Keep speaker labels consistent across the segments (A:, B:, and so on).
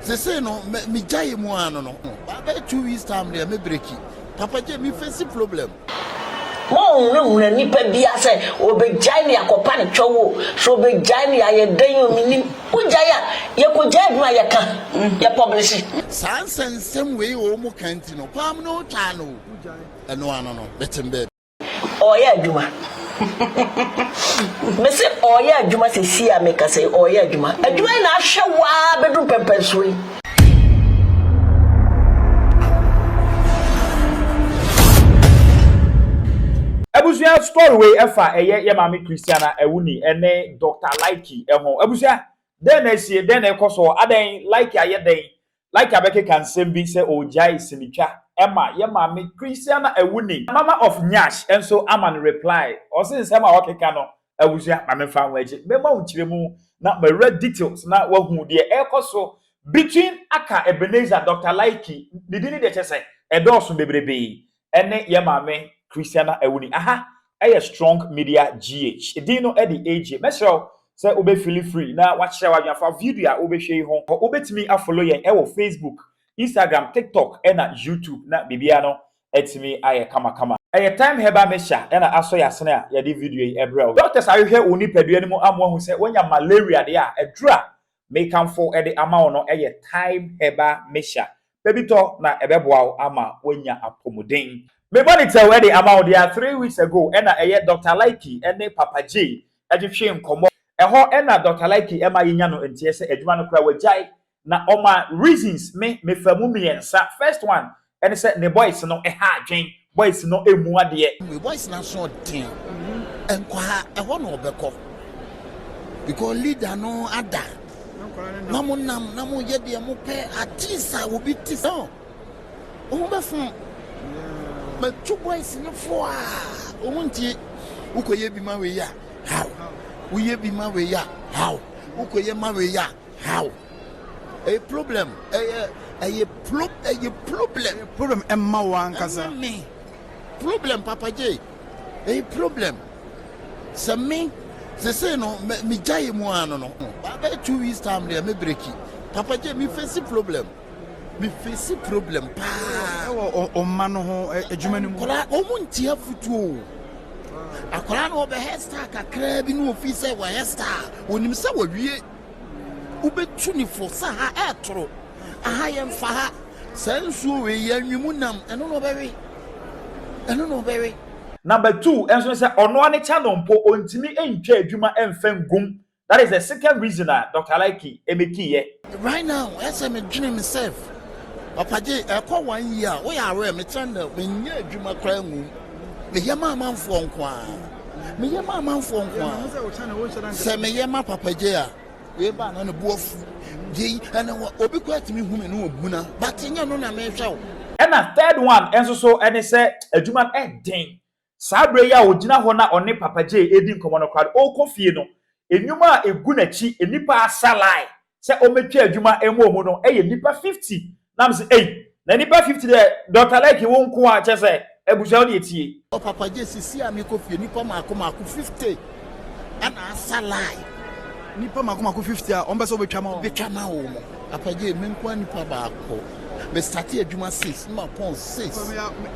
A: Sesei no me gyae mu ara no no bɛyɛ 2 weeks time deɛ me breaki. Papa J, me face problem.
B: Monhunahuna nnipa biara sɛ wɔbɛgyae no yɛakɔpa no kyɛw o, sɛ wɔbɛgyae no yɛayɛ dɛn o, mennim. Wogyae a, yɛkɔgyae adwuma a yɛka, yɛpɔblehye.
A: Saa nsɛnsɛm wei a wɔn ka nti no kwam no twaa no o, ɛno ano no metem baabi.
B: Ɔreyɛ adwuma. Mese ɔreyɛ adwuma seesei a mekasa yi, ɔreyɛ adwuma. Adwuma yi na ahwɛ wo ara bɛduru mpɛmpɛnsoɔ yi.
C: Abusua, story wei ɛfa ɛyɛ yɛ maame Christiana Awuni ɛne Doctor Likee ɛho. Abusua, dɛn na asie? Dɛn na ɛkɔ soɔ? Adɛn, Likee ayɛ dɛn? Likee abɛkeka nsɛm bi sɛ ɔregyae sinitwa ɛma yɛ maame Christiana Awuni. Mama of Nyash nso ama no reply. Ɔse nsɛm a ɔkeka no, abusua, ma memfa ho akyi. Mɛma wo nkyerɛmu na mawura details na wahu deɛ ɛrekɔ so between Aka Ebenezer, Doctor Likee, ne din ne deɛ kyɛ sɛ ɛdɔɔso bebrebee, ɛne yɛ maame Christiana Awuni. Aha ɛyɛ Strong Media GH. Edin no ɛde AJ. Mɛsrɛ wo sɛ wobɛfeel free na wakyerɛ w'adwene afa video a wobɛhwɛ yi ho. Wobɛtumi afollow yɛn ɛwɔ Facebook, Instagram, TikTok ɛna YouTube na biribiara no ɛtumi ayɛ kamakama. Ɛyɛ Time Herbal Mixture ɛna asɔ yɛ asene a yɛde video yi ɛbrɛ wo. Doctors ahwehwɛ wo nipadua no mu ama wahu sɛ woanya malaria deɛ a, aduru a mekamfo ɛde ama wo no ɛyɛ Time Herbal Mixture. Baabi tɔ na ɛbɛboa wo ama woanya apɔmuden. Mebɔ ne tɛw ɛde ama wo deɛ, 3 weeks ago ɛna ɛyɛ Dr Likee ɛne Papa J ɛtwetwe nkɔmmɔ. Ɛhɔ ɛna Dr Likee ɛma yɛnya no nteɛ sɛ adwuma no koraa wagyae, na ɔma reasons me mefa mu mmiɛnsa. First one ɛne sɛ ne boys no ɛha adwen, boys no emu adeɛ.
A: Me boys na so ɔden nkɔ ha, ɛhɔ na ɔbɛkɔ because leader no ada na mo nam na mo yɛ deɛ mo pɛ. Artist a obi ti sɛ ɔmo bɛfo mɛtu boys no fo a ɔmo ntie. Wokɔyɛ bi ma wei a, how? Woyɛ bi ma wei a, how? Wokɔyɛ ma wei a, how? Ɛyɛ problem, ɛyɛ problem.
D: Problem ɛma wo ankasa.
A: Ɛma me problem, Papa J, ɛyɛ problem sɛ me sese no me gyae mu ano no bɛyɛ 2 weeks time deɛ me breaki. Papa J, me face problem, me face problem paa.
D: Ɛwɔ ɔma no ho, adwuma no mu.
A: Akwadaa ɔmo ntia futuo o. Akwadaa no ɔbɛ hairstyle kakraa bi na ofi sɛ wɔ hairstyle, onim sɛ wɔwie. Wobɛtu ne fo sɛ ha ɛɛtoro aha, yɛmfa ha saa nsuo wei yɛ anwimu nam, ɛno na ɔbɛwe, ɛno na ɔbɛwe.
C: Number two nso ne sɛ ɔno ne channel mpo ɔntumi ntwa adwuma mfa ngum. That is the second reason a Dr Likee emeki yɛ.
A: Right now ɛsɛ me dwene me self. Papa J, ɛkɔ one year, woyɛ aware me channel menyɛ adwuma koraa ngum. Meyɛ ma amanfoɔ nko a, meyɛ ma amanfoɔ nko a. Sɛ meyɛ ma Papa J a, wei ba na ne bo afu yei ɛna wɔ obi kɔ atumi hu me ne ɔbuna, but nyɛ no na mehwɛ wo.
C: Ɛna third one nso so ɛne sɛ adwuma no ɛden. Saa abere yi a ogyina hɔ na ɔne Papa J edi nkɔmɔ no koraa, ɔrekɔ fie no, enwuma a egu n'akyi, nipa asa line sɛ ɔmɛtwa adwuma ɛmu ɔmu no ɛyɛ nipa 50. Nam sɛ ɛyi na nipa 50 deɛ, Dr Likee, wo nko a kyɛ sɛ abusua wo de etie.
A: Ɔ Papa J, sisi a mekɔ fie, nipa maako maako 50 ɛna asa line.
D: Nipa mako mako 50 a ɔmpɛ sɛ wobɛtwa ma wɔn.
A: Bɛtwa ma wo mo. Papa J, me nko a nipa baako, me start adwuma 6 ne ma pɔn 6.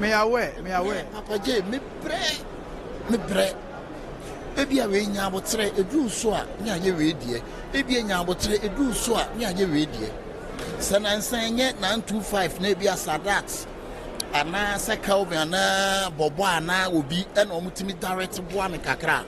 D: Meyɛ aware, meyɛ aware.
A: Papa J, me brɛ, me brɛ. Ebi a wei nya abotrɛ eduru so a ne ayɛ wei deɛ, ebi nya abotrɛ eduru so a ne ayɛ wei deɛ. Sɛ nansan nyɛ 925 na ebi a Sadat anaasɛ Kelvin anaa Bɔbɔ anaa obi ɛna wɔn tumi direct boa me kakra.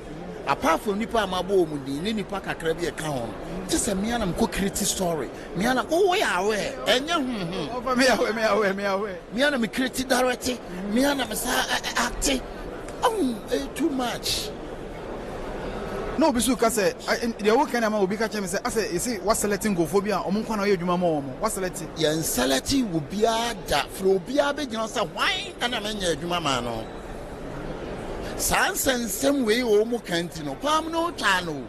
A: Apart from nipa a mabɔ wɔn din ne nipa kakra bi a ɛka ho no, te sɛ mmea na mekɔ create story, mmea na wɔwɔ yɛ aware, ɛnyɛ huhu.
D: Ɔfa meyɛ aware, meyɛ aware, meyɛ aware.
A: Mmea na me create direct, mmea na me sa acte. Ɔhun ɛyɛ too much.
D: Na obi so ka sɛ deɛ woka ne ama obi ka kyerɛ me sɛ asɛ yɛsi waselect nkurɔfoɔ bi a ɔmo nkwa na ɔyɛ adwuma ma wɔn, waselect.
A: Yɛn select obiara da firi obiara bɛgyina sɛ hwan ɛna menyɛ adwuma maa no. Saa nsɛnsɛm wei wɔ mu ka nti no kwam no twaa no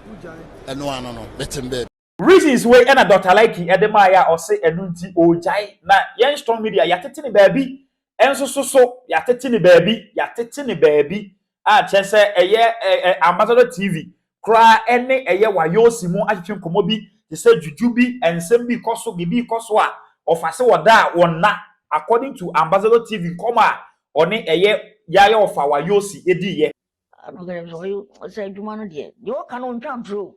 A: ɛno ano no metem baabi.
C: Reasons wei ɛna Dr Likee ɛde maa yɛ a ɔse ɛno nti ɔregyae. Na yɛn Strong Media yɛatete ne baabi ɛnso so yɛatete ne baabi, yɛatete ne baabi a kyerɛ sɛ ɛyɛ ɛ ɛ Ambassador TV koraa ɛne ɛyɛ Wayosi mu ahwehwɛ nkɔmɔ bi. te sɛ juju bi, nsɛm bi kɔ so, biribi kɔ so a ɔfa sɛ wɔda a wɔnna, according to Ambassador TV nkɔmɔ a ɔne ɛyɛ yaya ɔfa wayosi ediiɛ.
B: Ɛna ɔka kyerɛ me sɛ, ɔyɛ sɛ adwuma no deɛ, deɛ ɔka no ɔntwa ntorɔ o.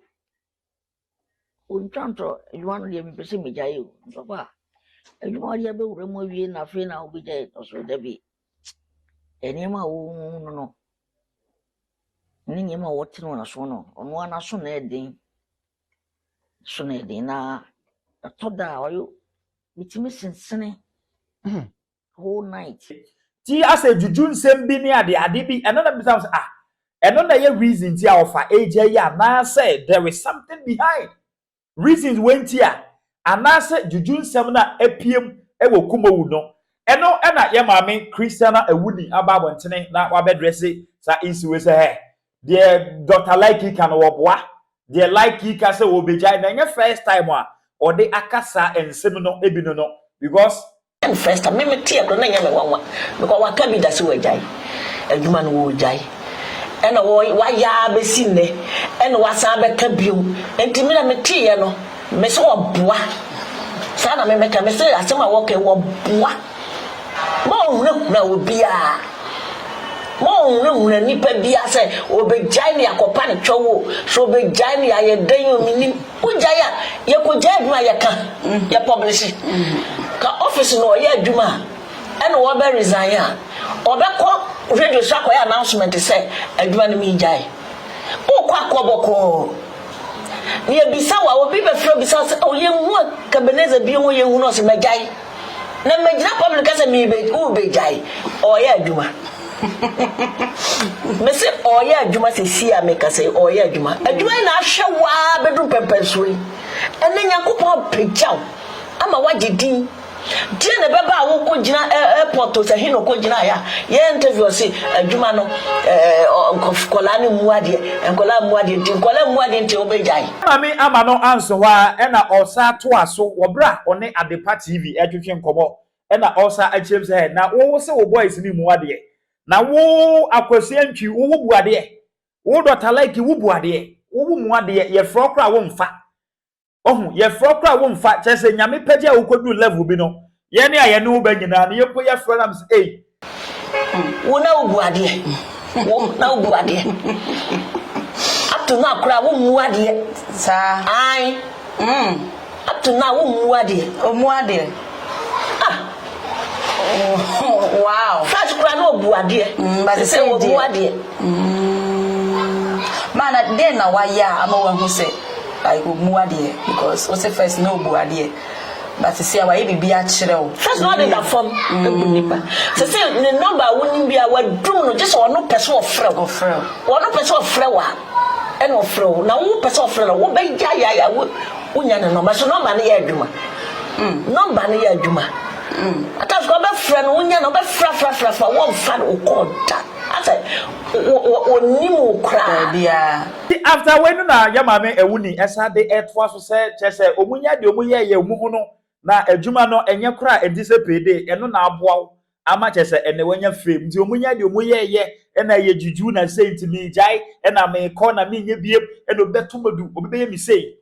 B: Ɔntwa ntorɔ, adwuma no deɛ mepɛ sɛ megyae o. Nti papa, adwuma a ɔde abɛwura mu awie na afei na wobɛgyae? Ɔsɛ dabi. Nneɛma a wɔhu no no, ne nneɛma a wɔte no wɔ n'aso no, ɔno ara n'aso na ɛden. So na ɛden na ɛtɔ da a ɔyɛ metumi sensene whole night.
C: Ti asɛ juju nsɛm bi ne ade ade bi, ɛno na bisa sɛ, ah, ɛno na ɛyɛ reason ti a ɔfa agya yi, anaasɛ there is something behind reasons wei a, anaasɛ juju nsɛm na apiem ɛwɔ Kumawu no. Ɛno ɛna yɛ maame Christiana Awuni aba abɔntene na wabɛdrɛse saa issue wei sɛ, hɛ, deɛ Dr Likee ka no, wɔboa. Deɛ Likee ka sɛ wɔbɛgyae na ɛnyɛ first time a ɔde aka saa nsɛm no ebi no because
B: And first time me me teɛ koraa na nyɛ me nwanwa because waka bi da sɛ wagyae adwuma no, wɔgyae ɛna wayɛ abɛsi nnɛ ɛna wasan bɛka biom. Nti me na meteeɛ no, me sɛ wɔboa saa na memɛka me sɛ asɛm a wɔka, wɔboa ma ɔhunahuna obiara, ma ɔhunahuna nipa biara sɛ ɔbɛgyae ne akɔpa ne twɛw o, sɛ ɔbɛgyae ne ayɛ dɛn o, menim. Wogyae a, yɛkɔgyae adwuma a, yɛka yɛ publish ka office no, ɔyɛ adwuma a ɛna wɔbɛ resign a, ɔbɛkɔ radio so akɔyɛ announcement sɛ adwuma no megyae. Wokɔ akɔ bɔkɔɔ na yɛbisa wo a, obi bɛfrɛ bisa sɛ, oh, yɛnhu Akabenezer bio ho, yɛnhu no, ɔsɛ magyae na magyina public sɛ mebe wobɛgyae. Ɔyɛ adwuma, mese ɔyɛ adwuma sɛsi a meka sɛ ɔyɛ adwuma. Adwuma yi na ahwɛ waa bɛdu mpɛmpɛnsoɔ yi. Ɛnɛ Nyankopɔn apagya wo ama woagye din. Deɛ na ɛbɛba a wokɔgyina airport sɛ he na ɔkɔgyina yɛ a yɛ interview, ɔse adwuma no, nkɔlaa no mmu adeɛ, nkɔlaa mmu adeɛ, nti nkɔlaa mmu adeɛ nti wobɛgyae.
C: Maame ama no anso hɔ a, ɛna ɔsa toa so wɔ berɛ a ɔne Adepa TV ɛtwetwe nkɔmmɔ, ɛna ɔsa akyerɛm sɛ, na wo sɛ wo boys no mu adeɛ, na wo Akwasi Antwi wo wo bu adeɛ, wo Dr Likee wo bu adeɛ, wo wo mu adeɛ, yɛfrɛ koraa wo mfa ɔho, yɛfrɛ koraa wo mfa. Kyerɛ sɛ Nyame pɛgye a wokɔduru level bi no, yɛne a yɛne wo ba nyinaa no, yɛmpo yɛfrɛ nam sɛ ei.
B: Wo na wobu adeɛ, wo na wobu adeɛ, up to now koraa wommu adeɛ.
E: Saa.
B: Ae, up to now wommu adeɛ.
E: Ɔmu adeɛ.
B: Ah.
E: Wow.
B: First koraa na ɔbu adeɛ.
E: But
B: sɛ
E: sɛ
B: wɔmmu adeɛ.
E: Maa na den na wayɛ a ama wahu sɛ like ɔmu adeɛ? Because wosɛ first na ɔbu adeɛ, but sisi a wayɛ biribi akyerɛ wo.
B: First na ɔde da fam ebu nipa. Sɛ ne number a wonim bi a wadum no, gye sɛ ɔno pɛ sɛ ɔfrɛ wo.
E: Ɔfrɛ wo.
B: Ɔno pɛ sɛ ɔfrɛ wo a ɛna ɔfrɛ wo, na wo pɛ sɛ ɔfrɛ no, wobɛgya yaya wo wonya ne number so. Number no yɛ adwuma, number no yɛ adwuma. Atas kɔ ɔbɛfrɛ no, wonya no, ɔbɛfrafrafrafa, wɔmfa no wokɔɔ da asɛ wɔnim wo koraa.
E: Baabiara.
C: After wei no na yɛ maame Awuni ɛsa de ɛtoa so sɛ, kyerɛ sɛ ɔmu nya deɛ ɔmu yɛɛyɛ ɔmu ho no na adwuma no ɛnyɛ koraa, ɛnti sɛ payday ɛno na aboa wo ama kyerɛ sɛ ɛnɛ wanya fame, nti ɔmu nya deɛ ɔmu yɛɛyɛ ɛna ɛyɛ juju na sei, nti meegyae ɛna meekɔ na menyɛ biem, ɛna obi bɛto madu, obi bɛyɛ me sei.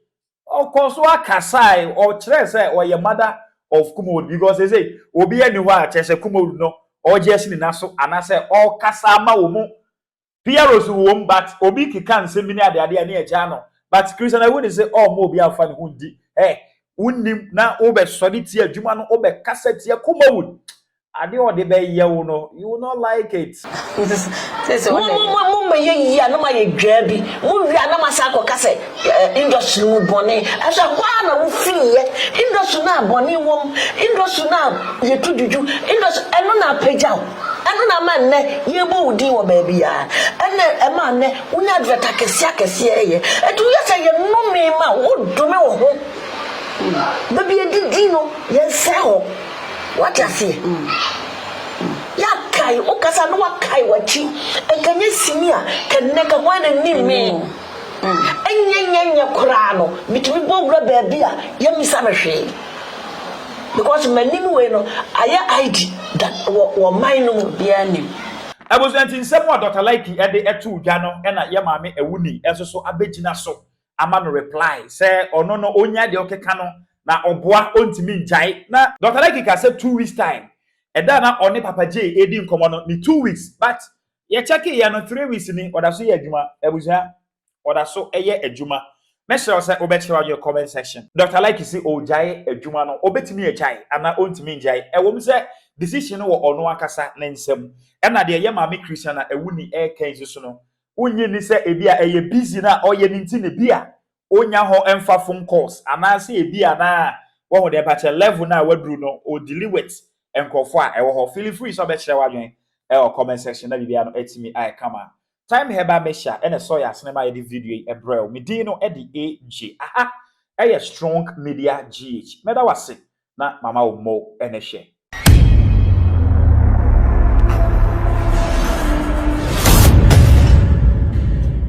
C: Ɔkɔ so akasae, ɔkyerɛ sɛ ɔyɛ mother of Kumawood because sɛ obi ani hɔ a, kyerɛ sɛ Kumawood no ɔgye asi ne nan so anaasɛ ɔkasa ama wɔ mu. PROs wɔ mu, but obi keka nsɛm bi ne adeade a ne ɛgya no, but Christian Awuni sɛ ɔmo obi afa ne ho ndi ɛ wonim na wobɛsɔre tie adwuma no, wobɛkasa tie Kumawood adeɛ ɔde bɛyɛ wo no, you will not like it.
E: Sɛ
B: mo
E: ɔna
B: mo mo mo yɛ yie a na mo ayɛ dwaa bi, mo wie a na mo asan akɔka sɛ industry mu bɔne ɛsɛ hɔ a na wofiri yɛ industry no a bɔne wɔm, industry no a yɛtu dwudwu industry ɛno na apagya wo, ɛno na ama nnɛ yɛbɔ wo din wɔ baabi a, ɛnɛ ɛma nnɛ wonya advert akɛseɛ akɛseɛ ɛyɛ. Ɛnti woyɛ sɛ yɛnome ma wodome wo ho. Baabi yɛdidi no, yɛnsɛe hɔ, wate aseɛ? Yɛakae wokasa na wakae w'akyi. Ɛnka nyɛ sini a kɛnnɛ ka hwan na nim me. Ɛnyɛ nyɛ nyɛ koraa no, metumi bɔ wura baabi a yɛmmisa me hwee because m'anim wei no ayɛ ID da wɔ man no mu.
E: Obiara nim.
C: Abusua, nti nsɛm a Dr Likee ɛde ɛto dwa no, ɛna yɛ maame Awuni ɛnso so abɛgyina so. ama no reply sɛ ɔno no ɔnya deɛ ɔkeka no na ɔboa ɔntumi ngyae. Na Dr. Likee ka sɛ 2 weeks time ɛda na ɔne Papa J edi nkɔmɔ no ne 2 weeks, but yɛkyɛke yɛ no 3 weeks ni ɔda so yɛ adwuma. Abusua, ɔda so yɛ adwuma. Mɛhyerɛ wo sɛ wobɛkyerɛ w'adwene comment section. Dr. Likee si ɔgyae adwuma no, ɔbɛtumi agyae anaa ɔntumi ngyae? Ɛwɔ mu sɛ decision no wɔ ɔno ankasa ne nsam. Ɛna deɛ ɛyɛ maame Christiana Awuni ɛreka yi nso so no, wonyi ni sɛ ebi a ɛyɛ busy na ɔyɛ ne nti ne bi a onya hɔ ɛmfa phone calls, anaasɛ ebi a na wɔn deɛ mpakyɛ level na waduru no, o deal with nkurɔfoɔ a ɛwɔ hɔ. Feel free sɛ ɔbɛkyerɛ w'adwene ɛwɔ comment section na biribiara no ɛtumi ayɛ kama. Time Herbal Mixture ɛna ɛsɔ yɛ asene ma yɛde video yi ɛbrɛ wo. Me din no ɛde AG, aha ɛyɛ Strong Media GH. Mɛda wase na mama wo mo ɛne hwɛ.